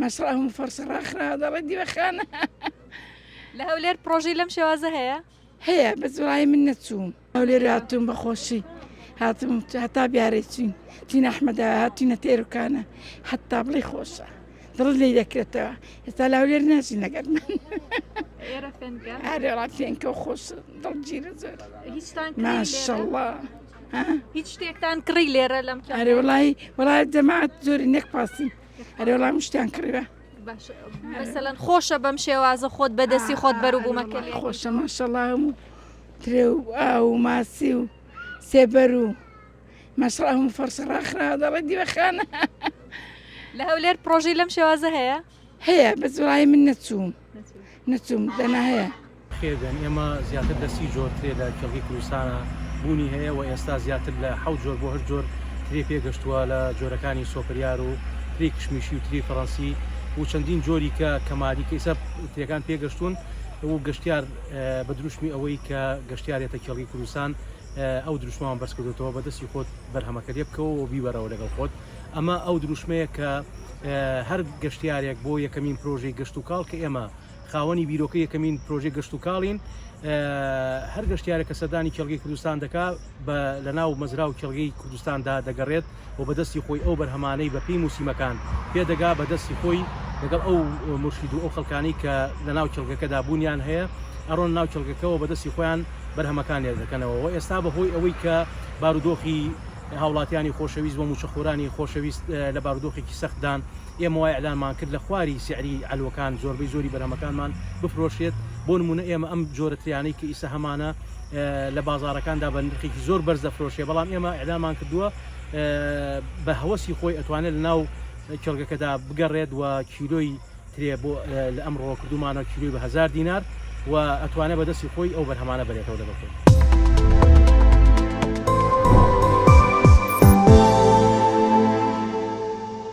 مەسڕا هەموو فەرسە ڕاخرا دەڵێ دیوەخانە. لە هەولێر پڕۆژەی لەم شێوازە هەیە؟ هەیە بەس وڵی من نەچووم. هەولێر هاتووم بە خۆشی هاتم هەتا بیارەی چوین چین ئەحمەدا هاتوینە تێرکانە حتا بڵێ خۆشە دڵت لی دەکرێتەوە ئێستا لە هەولێر ناچین لەگەر من ئەرێ فێنکە و خۆش دڵگیرە زۆر ماشەڵڵا هیچ شتێکتان کڕی لێرە لەم ئەرێ وڵی وڵای جەماعەت زۆری نەک پاسین ئەرێ وڵام شتیان کڕیوە مەسەلەن خۆشە بەم شێوازە خۆت بەدەستی خۆت بەروبوومەکە خۆشە ماشەڵا هەموو ترێ و ئاو و ماسی و سێبەر و ماشەڵا هەموو فەرشە ڕاخراوە دەڵێ دیوەخانە. لە هەولێر پڕۆژەی لەم شێوازە هەیە؟ هەیە بەس وەڵایی من نەچووم نەچووم دەنا هەیە. خێر بێن ئێمە زیاتر لە 30 جۆر ترێ لە کێڵگەی کوردستانە بوونی هەیە و ئێستا زیاتر لە حەوت جۆر بۆ هەشت جۆر ترێ پێگەشتووە لە جۆرەکانی سۆپریار و ترێی کشمیشی و ترێی فەڕەنسی و چەندین جۆری کە کەمالی کە ئیستا ترێکان پێگەشتوون و گەشتیار بە دروشمی ئەوەی کە گەشتیار یەتە کێڵگەی کوردستان ئەو دروشمەمان بەرز کردۆتەوە بە دەستی خۆت بەرهەمەکە لێ بکەوە و بیبەرەوە لەگەڵ خۆت ئەمە ئەو دروشمەیە کە هەر گەشتیارێک بۆ یەکەمین پرۆژەی گەشت و کاڵ کە ئێمە خاوەنی بیرۆکە یەکەمین پرۆژەی گەشت و کاڵین هەر گەشتیارێک کە سەردانی کێڵگەی کوردستان دەکا بە لە ناو مەزرا و کێڵگەی کوردستاندا دەگەڕێت و بە دەستی خۆی ئەو بەرهەمانەی بە پێی موسیمەکان پێ دەگا بە دەستی خۆی لەگەڵ ئەو مورشید و ئەو خەڵکانەی کە لە ناو کێڵگەکەدا بوونیان هەیە ئەڕۆن ناو کێڵگەکەوە بە دەستی خۆیان بەرهەمەکان لێ دەکەنەوە و ئێستا بە هۆی ئەوەی کە بارودۆخی هاوڵاتیانی خۆشەویست و مووچەخۆرانی خۆشەویست لە بارودۆخێکی سەختدان ئێمە وا ئیعلانمان کرد لە خواری سعری عەلوەکان زۆربەی زۆری بەرهەمەکانمان بفرۆشرێت بۆ نمونە ئێمە ئەم جۆرە تریانەی کە ئیسە هەمانە لە بازاڕەکاندا بە نرخێکی زۆر بەرز دەفرۆشێ بەڵام ئێمە ئیعلانمان کردووە بە هەوەسی خۆی ئەتوانێت لە ناو کێڵگەکەدا بگەڕێت و کیلۆی ترێ بۆ لە ئەمڕۆوە کردوومانە کیلۆی بە 1000 دینار و ئەتوانێت بە دەستی خۆی ئەو بەرهەمانە بەرێتەوە لەگەڵ خۆی.